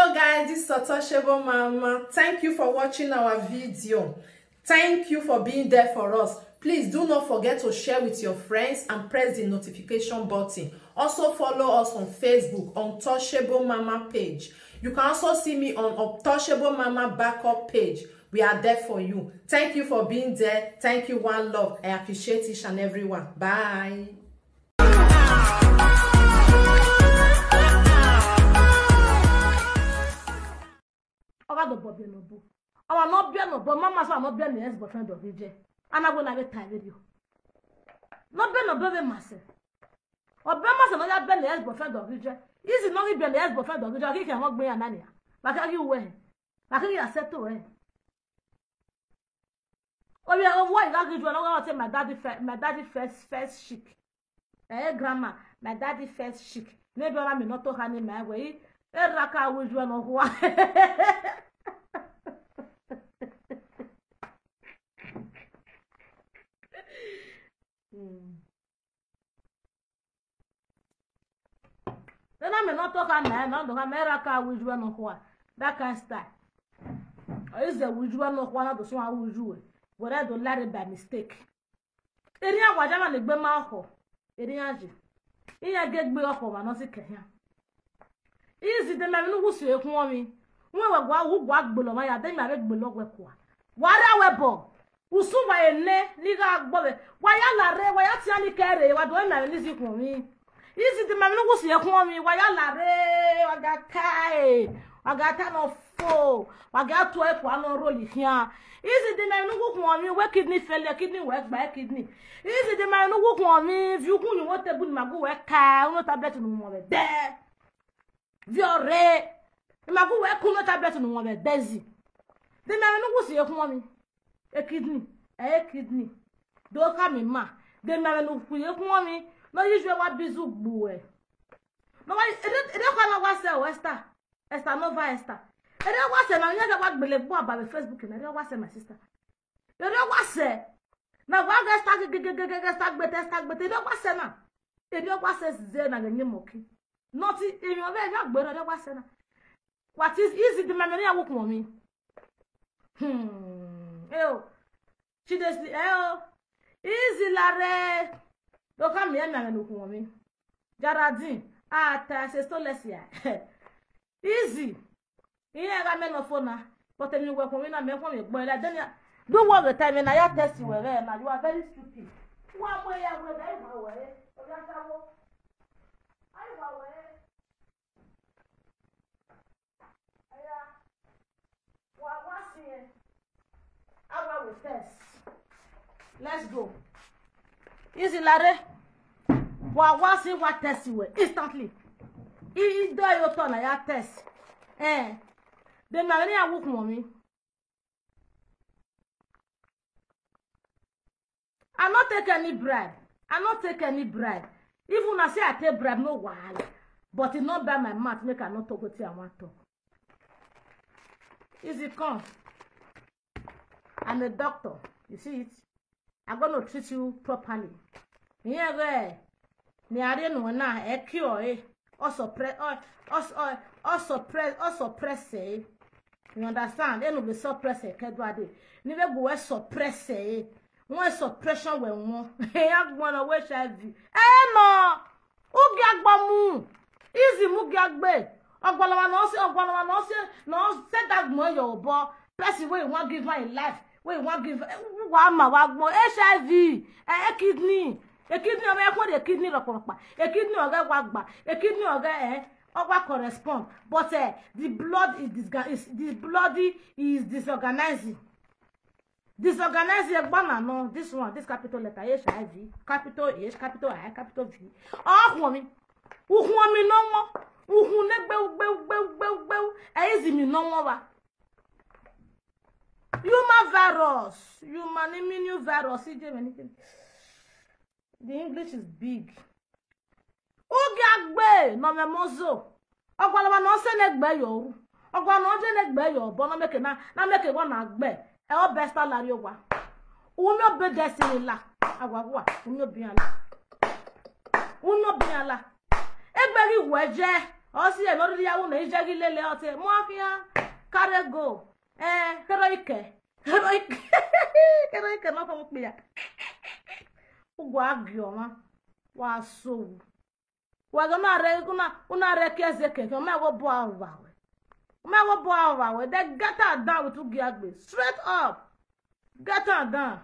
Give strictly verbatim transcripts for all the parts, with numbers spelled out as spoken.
So guys, this is Untouchable Mama. Thank you for watching our video. Thank you for being there for us. Please do not forget to share with your friends and press the notification button. Also follow us on Facebook, Untouchable Mama page. You can also see me on Untouchable Mama backup page. We are there for you. Thank you for being there. Thank you, one love. I appreciate each and every one. Bye. Oga do bobi no bo. Awa no bia no bo, mama so no bia ne ex boyfriend of ije. Ana go na be tie video. No be no be be mase. Obe mase no ya be ne ex boyfriend of ije. Easy no be ne ex boyfriend of ije. Ki ke mo gbe ya nani ya. Ba ka gi we. Ba ka gi ya settle eh. Obi, oh, why you gonna do another thing? My daddy first, my daddy first, first chick. Eh, grandma, my daddy first chick. Maybe I'm not to honey my way. Eh, raka with you no who. Hmm. Then I may not talk and I not talk America with you no who. That kind of style. Or is the with you no who, not the song with you. Whether I don't let it by mistake. Eri agwa jama na egbe ma ọkụ. Eri aji. Ihe ga-egbe ọkụ ma nọsị ka ya. Izi dị mmadụ nnukwu si ekwu ọmị. Nwe we gwa wu gwa gbolo ma ya dị mmadụ gbolo gwe kwa. Wara we bo. Usu wa ene ni ga gbobe. Wa ya lare, wa ya tia ni kere, wa do mmadụ ni si kwu ọmị. Izi dị mmadụ nnukwu si ekwu ọmị, wa ya lare, wa ga kai. Wa ga ta no fo. Wa ga to e kwa no roli hia. Izi dị mmadụ nnukwu kwu ọmị, we kidney failure, kidney we gba kidney. Izi dị mmadụ nnukwu kwu ọmị, vi ukwu nyu wote bu ni magu we ka, uno tablet nu mo be. De. Vi ore. Magu we ku no tablet nu mo be. Dezi. Dị mmadụ nnukwu si ekwu ọmị. E kidney. E kidney. Do ka mi ma. Dị mmadụ nnukwu ekwu ọmị. No use wa bizu gbuwe. No wa, ede, ede kwa na wa se o, Esther. Esther Nova Esther. Ede wa se na nya wa gbele gbo aba be Facebook na ede wa se my sister. Ede wa se. Na wa ga Esther ge ge ge ge ge Esther gbete Esther gbete ede wa se na. Ede wa se ze na ge nyemoki. Noti emi o be ya gbero ede wa se na. What is easy the memory ya wo kun mi. Hmm. Eh o. Chidesi eh o. Easy lare. Do ka mi ya na no kun mi. Jaradin. Ah, ta se stolesia. Easy. Ihe ga me no fona. But emi we kun mi na me kun mi gbo la denia. Do what the time na ya test we we na you are very stupid. Wa mo ya we ga iwa we. O ya ta wo. Ai wa we. Aya. Wa wa si e. Awa we test. Let's go. Easy lare. Wa wa si wa test we instantly. I i do yo to na ya test. Eh. Dem na ni awu kun mi. I no take any bribe. I no take any bribe. Even I say I take bribe, no wahala. But e no buy my mouth, make I no talk wetin I wan talk. Easy come. I'm a doctor. You see it? I'm gonna treat you properly. Here, ni are no na e cure eh. Also pre, also, also pre, also press eh. You understand? E no be suppress eh, kedu ade. Ni we go we suppress eh. Won suppression we won. Ya gbon na we H I V. Eh no. Ugi agbamu. Easy mu gi agbe. Ogwalawa no se, ogwalawa no se, no se that mo yo bo. Person wey wan give my life, wey wan give eh, wa ma wa gbon H I V, eh, eh, kidney. E kidney o me ko de kidney roporopa. E kidney o ga wa gba. E kidney o ga eh o wa correspond. But eh, the blood is disga- is the blood is disorganizing. Disorganizing egbona no. This one, this capital letter H I V, capital H, capital I, capital V. Oh, woman. Uhun mi no mo. Uhun ne gbe gbe gbe gbe gbe. E easy mi no mo ba. Human virus, human immune virus. E je me ni. The English is big. Oge agbe no me mozo. Ogwalawa no se ne gbe yo ru. Ogwa no je ne gbe yo bo no meke na, na meke wa na gbe. E o besta lari ogwa. Umi obe destiny la. Agwa gwa, umi obi ala. Umi obi ala. Egbe gi weje. Osi e no ri ya wo na ije gi lele o te. Mo akia carry go. Eh, heroike. Heroike. Heroike no ko mo pe ya. Ugwa gi oma. Wa so. Wa ga na re kuna una re ke ze ke. Ma go bo awa we. Ma go bo awa we. They get her down with ugi agbe. Straight up. Get her down.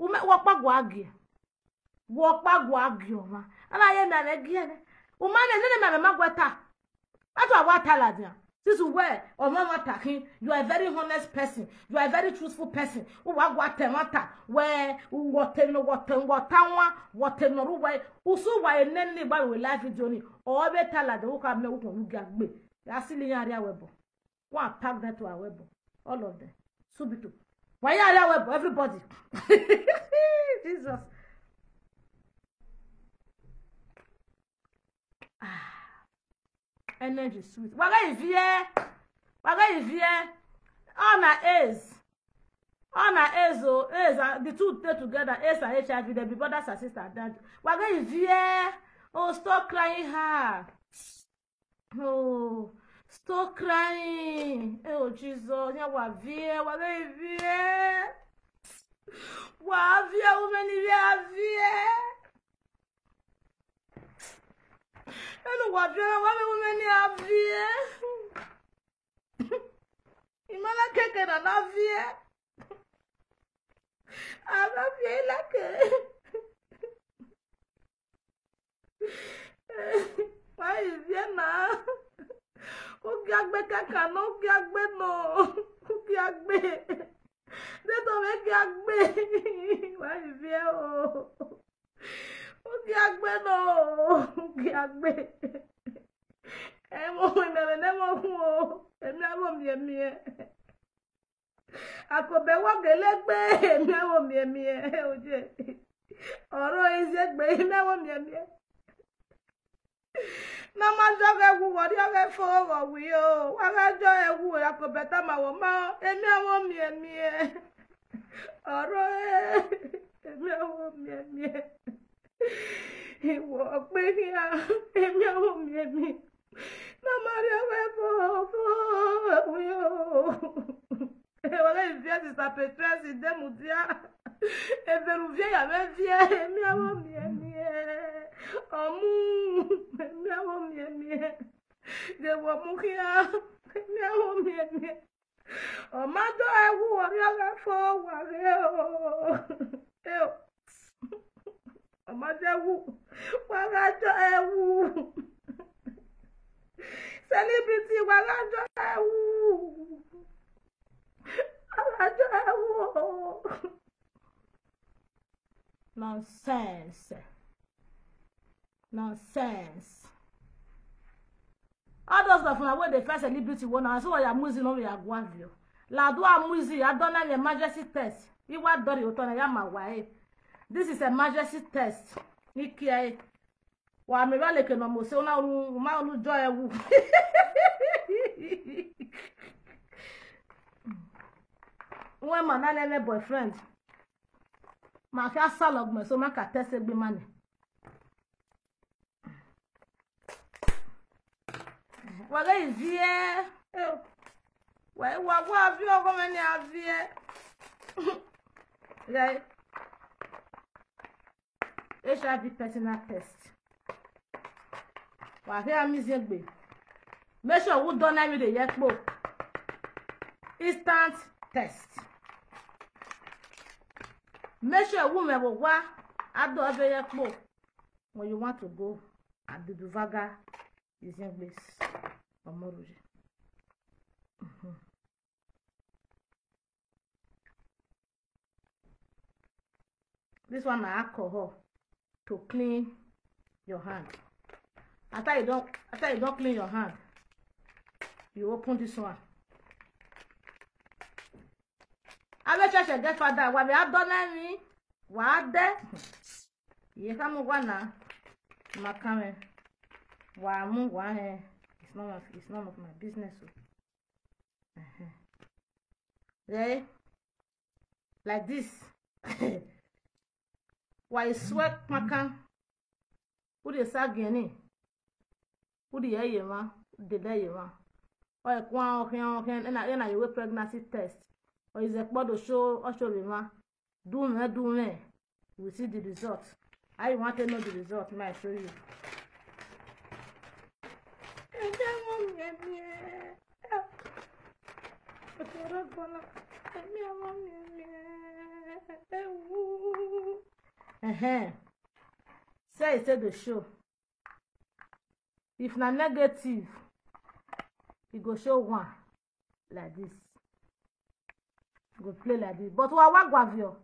Ume wo pa gwa gi. Wo pa gwa gi oma. Ana ye na re gi ene. Uma ne ne na me magweta. That's what I tell her. This is where Oma Matakin, you are a very honest person. You are a very truthful person. Who wa gwa te mata. Where what no what what wa what no ru where. Usu wa eneni ba we live video ni. O be tell her the who can me who can get me. Ya sili ya ria webo. One pack that to our webo. All of them. Subito. Why are there webo? Everybody. Jesus. Ah, energy sweet. Waga ivie. Waga ivie. All na A's. All na A's, oh, A's, uh, the two stay together, A's and H I V, they be brothers and sisters. Then, waga ivie. Oh, stop crying her. Oh, stop crying. Oh, Jesus. Ya wa vie, waga ivie. Wa vie, woman, ya vie. Eno wa vie, wa vie, woman, ya vie. Imala keke na na vie. Ana vie la ke. Why is there na? Ugi agbe kaka no, ugi agbe no. Ugi agbe. They don't make ugi agbe. Why is there? Oh. Ugi agbe no. Ugi agbe. Emo me me ne mo hu o. Emi amo mi emi e. Akobe wo gelegbe, emi awo mi emi e, oje. Oro ize gbe, emi awo mi emi e. Na ma jo ge wu, wori oge fo, wo wi o. Wa ga jo e wu, akobe ta ma wo ma, emi awo mi emi e. Oro e, emi awo mi emi e. Iwo pe ni a, emi awo mi emi e. Na Maria we fo, fo, wi o. E wala ivia sister Petrus ide mudia. E veru vie ya me vie, mi awo mi emi e. Omu, mi awo mi emi e. De wo mu kia, mi awo mi emi e. Oma do ewu, ori oga fo wa re o. E o. Oma do ewu, wa ga do ewu. Celebrity, wa ga do ewu. Wa ga do ewu. Nonsense. Nonsense. All those of una wey dey find celebrity one, na so ya muzi no ya gwavio. La do amuzi, I don have emergency test. Iwa dori otona ya mawae. This is emergency test. Ikie. Wa me ba leke no mo se una unu, ma unu joy ewu. When man na lele boyfriend. Ma ka salog me so ma ka test egbe mane. Wage ivie. Wa wa wa vi ogo meni avie. Right. H I V personal test. Wa he amazing gbe. Make sure who don na me dey yekpo. Instant test. Make sure who me wo wa ado abe yekpo. When you want to go at the Duvaga is in place. Omoruje. Mhm. This one na alcohol to clean your hand. After you don, after you don clean your hand, you open this one. Abe church get father, wa be adonai mi, wa de. Ye ka mo wa na. Ma kame. Wa mu wa he. It's none of, it's none of my business o. Uh-huh. Yeah. Like this. Why sweat makan? Who dey sag any? Who the year ma? The day year ma? Or a quan or can or can and I you wait pregnancy test. Or is a pot to show or show me ma? Do me, do me. We see the result. I want to know the result. May I show you? Uh-huh. Say it said the show. If na negative, e go show one like this. E go play like this. But wa wa gwavio.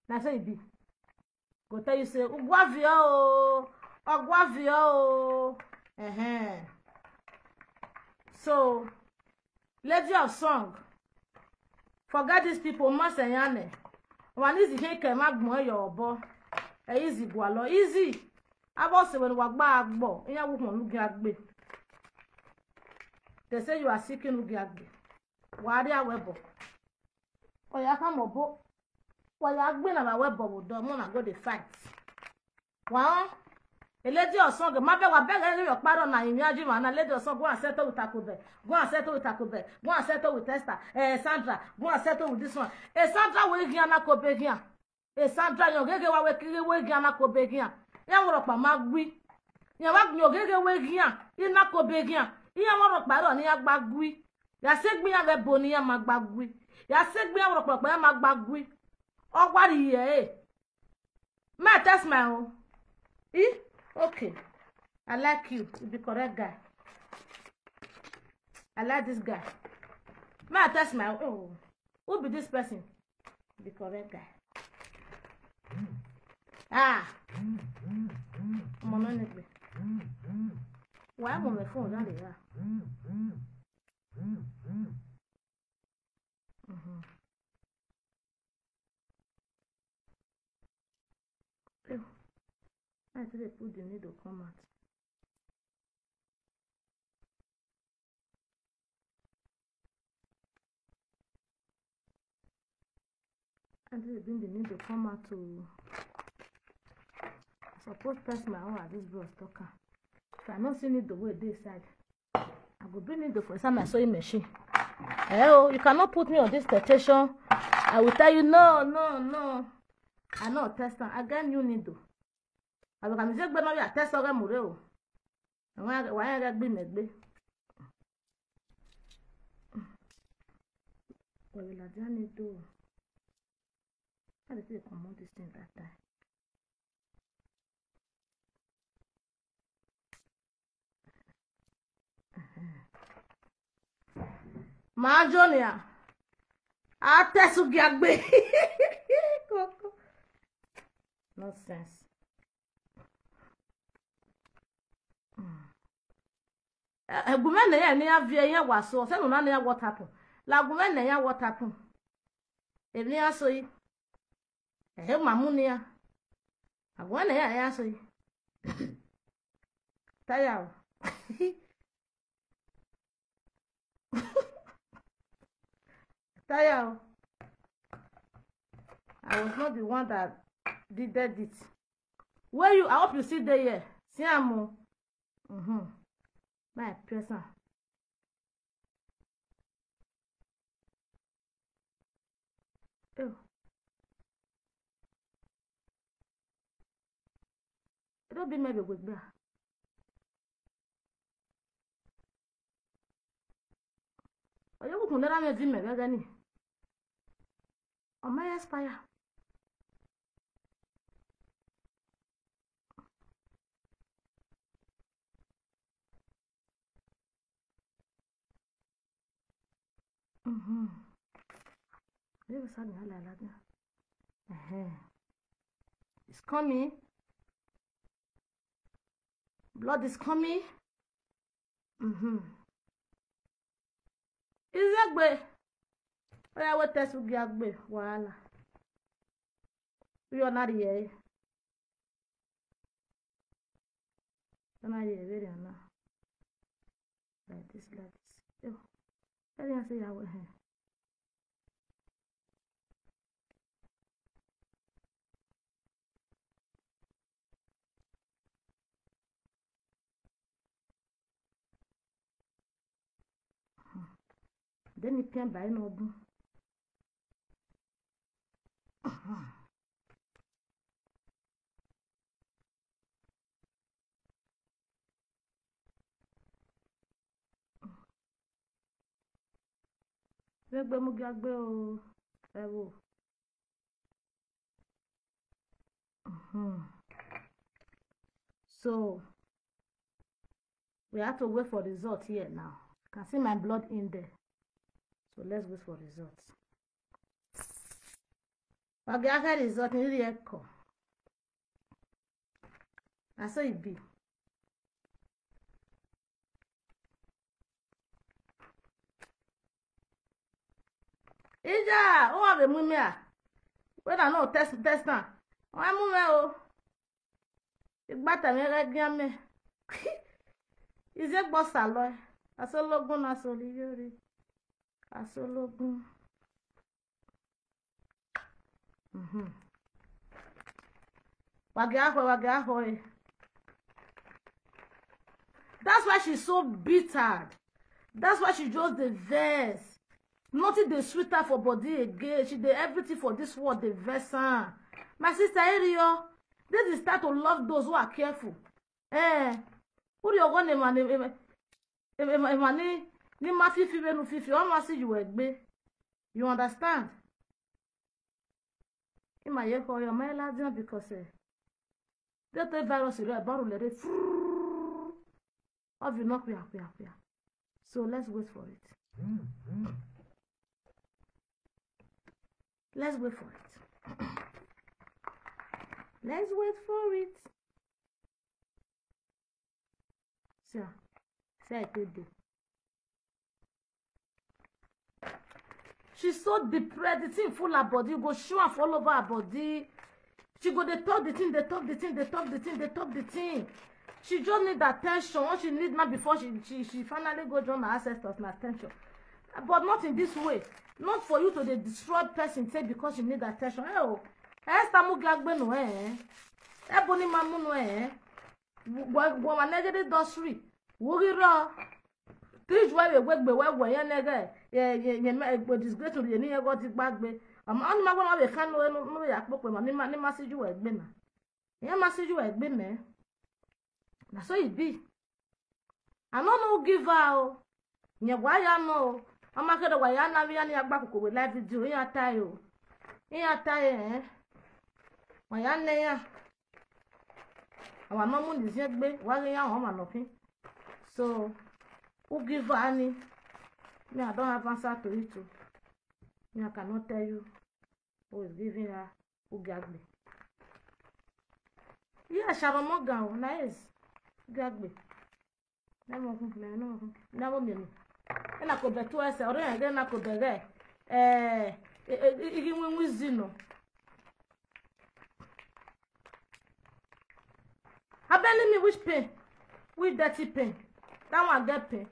Na so e be. Go tell you say, "Ugwavio o, Ogwavio o." Uh-huh. So, lady of song, forget these people, Masayane. One easy he can mag mo your bo. E easy gwalo, easy. Abo se when wa gba agbo, iya wo mo nugi agbe. They say you are seeking nugi agbe. Wa ri awebo. Oya ka mo bo. Wa ya gbe na ba webo wo do mo na go dey fight. Wa a lady of song, ma be wa be ga yo paro na imi aji ma na lady of song, go and settle with Akube. Go and settle with Akube. Go and settle with Esther. Eh, Sandra, go and settle with this one. Eh, Sandra we gi ana ko be gi a. Eh, Sandra yo gege wa we kiri we gi ana ko be gi a. Ya woro pa ma gwi. Ya wa yo gege we gi a. Ina ko be gi a. Ya woro pa ro ni agba gwi. Ya se gbi ya we bo ni ya ma gba gwi. Ya se gbi ya woro pa ya ma gba gwi. O wa ri ye. May I test my own? Eh? Okay. I like you. You be correct guy. I like this guy. May I test my own? Oh, who be this person? You be correct guy. Ah. Omo no need me. Why am on my phone? Don't dey laugh. Mm-hmm. Ew. I still dey put the needle come out. I still dey bring the needle come out to suppose test my own as this bros talk am. If I no see needle wey dey side, I go bring needle for inside my sewing machine. Eh, oh, you cannot put me on this temptation. I will tell you, no, no, no. I no test am. I get new needle. I will come say, "Gbe no ya test oge mure o." Wa ya gbe me gbe. Well, I don't need to. How did they come out this thing that time? Ma Junior, a tesu giagbe. Nonsense. Egume na ya ni avie ya waso. Se no na ya what happen. La gume na ya what happen. Emi aso yi. Eh, mamu ni ya. Agume na ya ya so yi. Taya o. Taya o. I was not the one that did it. Where you? I hope you see there here. See am o. Mm-hmm. My person. Oh. It don't be my big big. Oyo ku kun dara me vi me gaga ni. O ma expire. Mhm. It's coming. Blood is coming. Mhm. Izegbe. Oya we test ugi agbe wahala. Uyo na riye. Na riye very na. Like this, like this. Yo. Very say ya we. Then you can buy no. Gbegbe mu gagbe o. Ẹ wo. Mhm. So we have to wait for result here now. You can see my blood in there. So let's wait for result. Okay, I got result in the echo. I saw it be. Ija, who have a mummy? When I know test test now. Why mummy? Oh, ìgbà tẹ̀mí rẹ̀ gíán mi. Is it boss alloy? Asologun na soliyori. Asologun. Mm-hmm. Wage ahoi, wage ahoi. That's why she's so bitter. That's why she just the vex. Nothing dey sweet her for body again. She dey everything for this world dey vex her. My sister Erio, this is start to love those who are careful. Eh, who you gonna man? Emani ni ma fifi benu fifi, ọ ma si ju egbe. You understand? Ima ye ko yo ma la dian because eh, the virus re baru le re. Of you not queer, queer, queer. So let's wait for it. Let's wait for it. Let's wait for it. See, see, I told you. She's so depressed. The thing full her body. You go show her all over her body. She go dey talk the thing, dey talk the thing, dey talk the thing, dey talk the thing. She just need attention. What she need now before she she, she finally go join her ancestors na attention. But not in this way. Not for you to dey destroy person say because she need attention. Hey, oh, Esther Mugagbe no eh. Ebony Mamu no eh. Gwa gwa negede dosri. Wugiro. Tij wa we we we we we ya nege. Ye ye ye me go disgrace to ye ni ye go ti gbagbe. Am an ma gwa ma we kan no no ya popo ma ni ma ni ma si ju egbe na. Ye ma si ju egbe me. Na so e be. I no know give her o. Nye gwa ya no. Ama kedo gwa ya na we ya ni agba kuku we live video. Ya tai o. Ya tai eh. Wa ya ne ya. Our normal is yet be wa ya home and nothing. So who give her any? Me, I don't have answer to it too. Me, I cannot tell you who is giving her who gagbe. Yeah, Sharon Morgan, nice. Gagbe. Na mo kun, na mo kun. Na mo mi ni. Ena ko be to ese, ore ege na ko be re. Eh, igi win win zino. Abeli me which pain? Which dirty pain? That one get pain.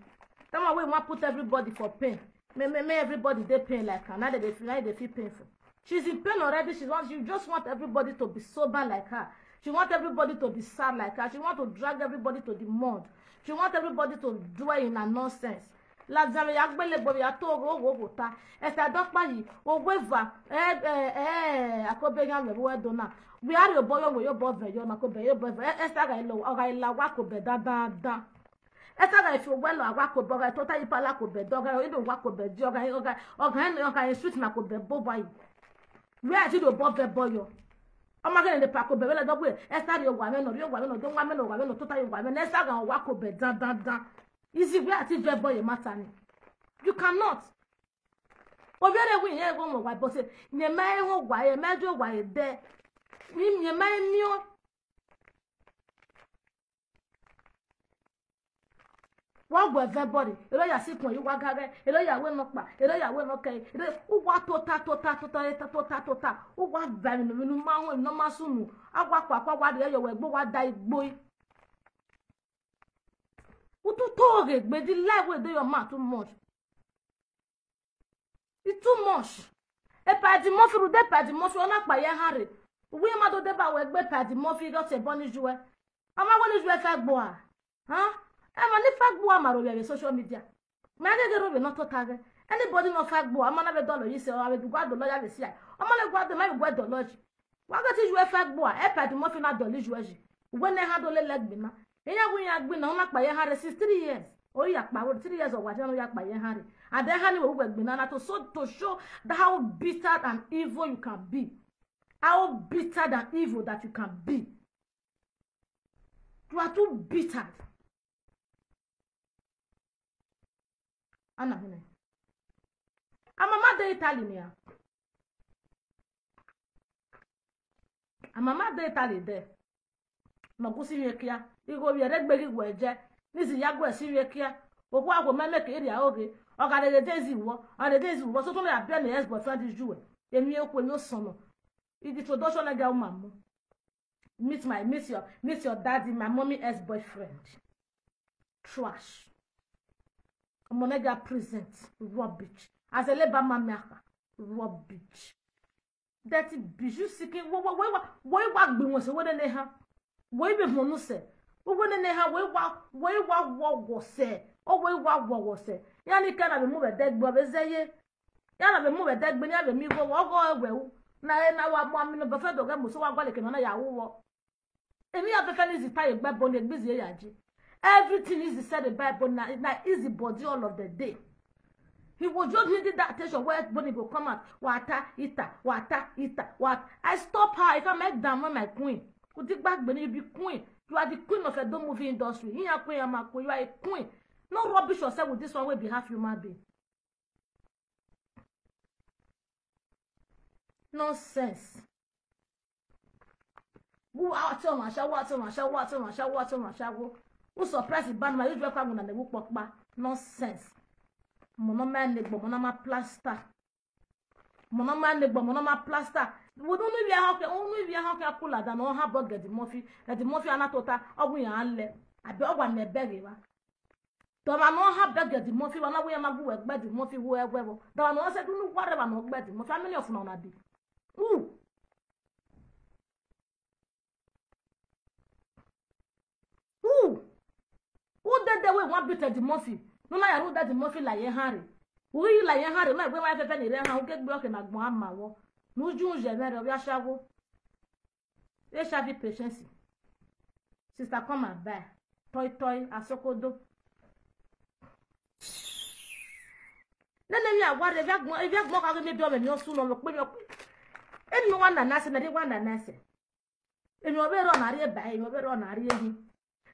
That one wey wan put everybody for pain. May may may everybody dey pain like her. Now they dey feel now they feel painful. She's in pain already. She wants you just want everybody to be sober like her. She wants everybody to be sad like her. She wants to drag everybody to the mud. She wants everybody to dwell in her nonsense. Lazare ya gbele gbo ya to ro wo wo ta. Esta do pa yi. O we va. Eh eh eh akobe ya we we do na. We are your boy we your boy ve yo na ko be your boy. Esta ga ilo o ga ila wa ko be da da da. Esta ga ifi ogbe lo agwa ko boga tota ipala ko be doga o ido wa ko be di oga oga oga en oga en street na ko be bo bai. We ati do bo be boyo. O ma gele pa ko be wele dogwe. Esta ri ogwa me no ri ogwa me no do wa me no wa me no tota ogwa me na esta ga wa ko be dan dan dan. Easy we ati ve boy matter ni. You cannot. Obiere wi ye go mo wa bo se. Nye me ho wa ye me jo wa ye de. Mi nye me mi o. Wa gwe ve body, ero ya si kun yi wa gare, ero ya we no pa, ero ya we no ke, ero u wa tota tota tota tota tota tota, u wa va mi nu ma ho no ma sunu, a wa pa pa wa de yo we gbo wa da igbo yi. U tu to ge gbe di life we dey your mouth too much. It's too much. E pa di mo fi ru de pa di mo fi ona pa ye hare. Wi ma do de ba we gbe pa di mo fi go se boni juwe. Ama woni juwe fa gbo a. Ha? E ma ni fa gbo a ma ro ye social media. Ma ge ge ro be no to tage. Anybody no fuck boy, I'm not a dollar. You say, I will go to lawyer, they say, I'm not going to my go to lodge. Wa ga ti ju e fa gbo a, e pa di mo fi na do li ju e ji. We ne ha do le legbe na. E ya wi ya gbe na, o na pa ye ha re since three years. O ya pa we three years o wa je no ya pa ye ha re. And then ha ni we we gbe na na to so to show that how bitter and evil you can be. How bitter and evil that you can be. You are too bitter. Ana hune. Amama de Italy ni a. Amama de Italy de. No gusi mi kia. Igo bi ere gbe gi gwe je. Ni si ya gwe si mi kia. Oku ago me me ke ri a oge. O ga de de zi wo. O de de zi wo. So to me abia na ex boyfriend is you. Emi oku emi osono. Idi introduction na ga umamo. Meet my, meet your, meet your daddy, my mommy ex-boyfriend. Trash. Omonega present. Rubbish. As a labor man, rubbish. Dirty bitch. You seeking, wo, wo, wo, wo, wo, wo, gbi won se, wo ne ne ha. Wo ibe mo nu se. Wo, wo ne ne ha, wo, wo, wo, wo, wo, wo se. O, wo, wo, wo, wo se. Yani kana be mu be degbo be zeye. Ya na be mu be degbe ni a be mi go wo go ewe u. Na e na wa mo mi no be fe do ge mo so wa gwa le ke no na ya wo wo. Emi a be fe ni zi ta ye gbe bo ni gbizi ya ji. Everything is said the Bible na na easy body all of the day. He was just needing that attention where money go come out. Wata ita, wata ita, what? I stop her. If I make down my queen, Kudigba Gbeni, you be queen. You are the queen of the movie industry. You are queen, I'm a queen. You are a queen. No rubbish yourself with this one wey be half human being. Nonsense. Who out on my shower, out on my shower, out on my shower, out on my shower? Who surprise the band? My usual come on and they will pop back. Nonsense. Mono man, they go, mono ma plaster. Mono man, they go, mono ma plaster. We don't know if you are okay, only if you are okay, cooler than all her bug, Eddie Murphy. Eddie Murphy, Anatota, or we are le. I be one me beg you. Dọba na ọha bịa gị Eddie Murphy, wana wee magbu wee gbe Eddie Murphy wee egwe bụ. Dọba na ọsị dunu whatever na ogbe Eddie Murphy, how many of una una be? Who? Who? Who dey there wey wan beat Eddie Murphy? No na ya who dey Eddie Murphy like ye Harry. Who yi like ye Harry? Na egbe wa pepe ni re ha, oge gbe oke na gbon amawo. Nuju nje mere obi ashawo. H I V patience. Sister, come and buy. Toi toi, asokodo. Nene mi agwa re, via gmo, via gmo ka mi bi o me mi osu no lo pe mi o pe. Emi wa na na se, na de wa na na se. Emi o be ro na ri e ba, emi o be ro na ri e hi.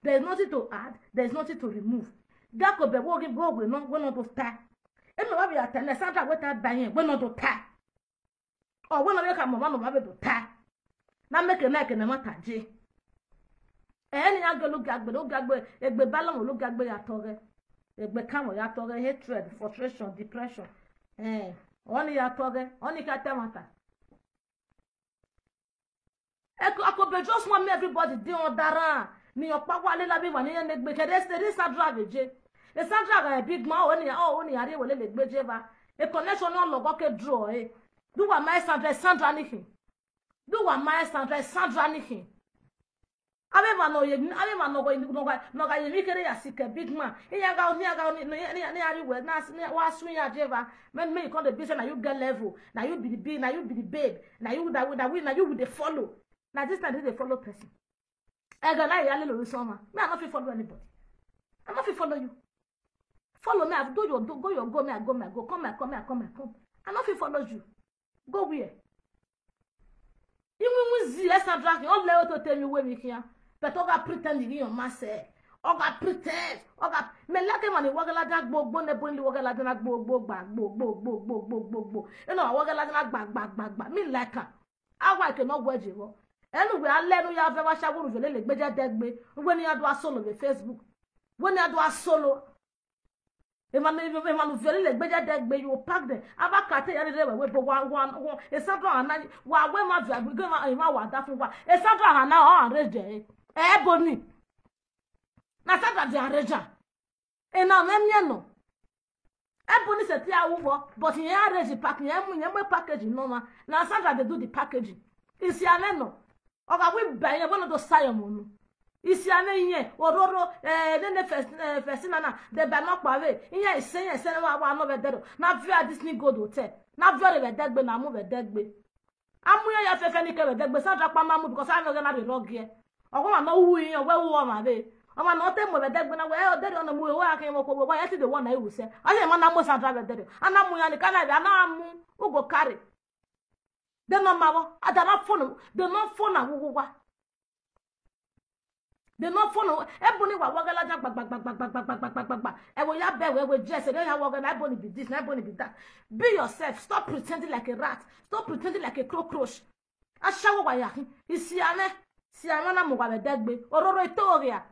There is nothing to add, there is nothing to remove. Gako be wo gi go we no, we no to ta. Emi wa bi ata na Sandra we ta ba yen, we no to ta. O we no be ka mo ma no ma be to ta. Na make na ke na ma ta je. Eni ya gbe lo gagbe, lo gagbe, egbe bala mo lo gagbe ya tore. Egbe kan mo ya tore, hatred, frustration, depression. Eh, oni ya tore, oni ka ta mata. Eko, ako be just want me everybody dey on dara. Ni opa wa le la be wa ni ne gbe kede se ri Sandra be je. E Sandra ga e big man o ni o ni are wele le gbe je ba. E connection no logo ke draw e. Do wa my Sandra, Sandra ni hin. Do wa my Sandra, Sandra ni hin. Ave ma no ye, ave ma no go, no go, no ga ye mi kere ya sike big man. Iya ga ni aga ni ni ni ari we na ni wa su ya je ba. Men me come the business, na you get level. Na you be the big, na you be the babe. Na you that we, that we, na you we dey follow. Na this time they dey follow person. E ga na ya le lori soma. Me I no fit follow anybody. I no fit follow you. Follow me, I do your do, go your go, me I go my go, come my come, I come my come. I no fit follow you. Go where? Even with the Sandra, you all let to tell me where we here. But oga pretend you your mass. Oga pretend. Oga me like man wagala da gbo gbo ne bo ni wagala da gbo gbo gba gbo gbo gbo gbo gbo gbo gbo. You know wagala da gba gba gba gba. Me like am. Awa ke no gwe je wo. Enu we ale nu ya ve wa sha wuru vele le gbeje degbe. We ni adu asolo ve Facebook. We ni adu asolo. Emanu emanu vele le gbeje degbe, you pack them. Aba kate ya re we bo wa wa wa. E Sandra ana wa we ma via gbe ma e ma wa da fun wa. E Sandra ana o arrange e. E bo ni. Na Sandra dey arrange am. E na me me no. E bo ni se ti a wo, but yen arrange pack, yen mu yen mu package no ma. Na Sandra dey do the packaging. Isi ame no. Oga we buy yen, we no do sayo mo nu. Isi ame inye ororo eh nene first eh, first nana de ba no pa we. Inye ise inye ise na wa wa no be dero. Na via this ni go do te. Na via re be degbe na mu be degbe. Amu ya ya fefe ni ke be degbe Sandra pa ma mu because I no get na be rogie. Ogo ma no wu inye we wu o ma be. O ma no te mu be degbe na we o dero no mu we wa ke mo ko we wa ya ti de one na iwu se. Aye ma na mu Sandra be dero. Ana mu ya ni kana be ana mu. U go carry. De no ma wo. Ada na phone. De no phone na wu wa. They no follow. Ebony wa wagala ja gba gba gba gba gba gba gba gba gba gba gba. Ewo ya be we we dress. They ya wagala. Ebony be this, na Ebony be that. Be yourself. Stop pretending like a rat. Stop pretending like a cockroach. Ashawo wa ya. Isi ane. Si ane na mo wa be degbe. Ororo itoria.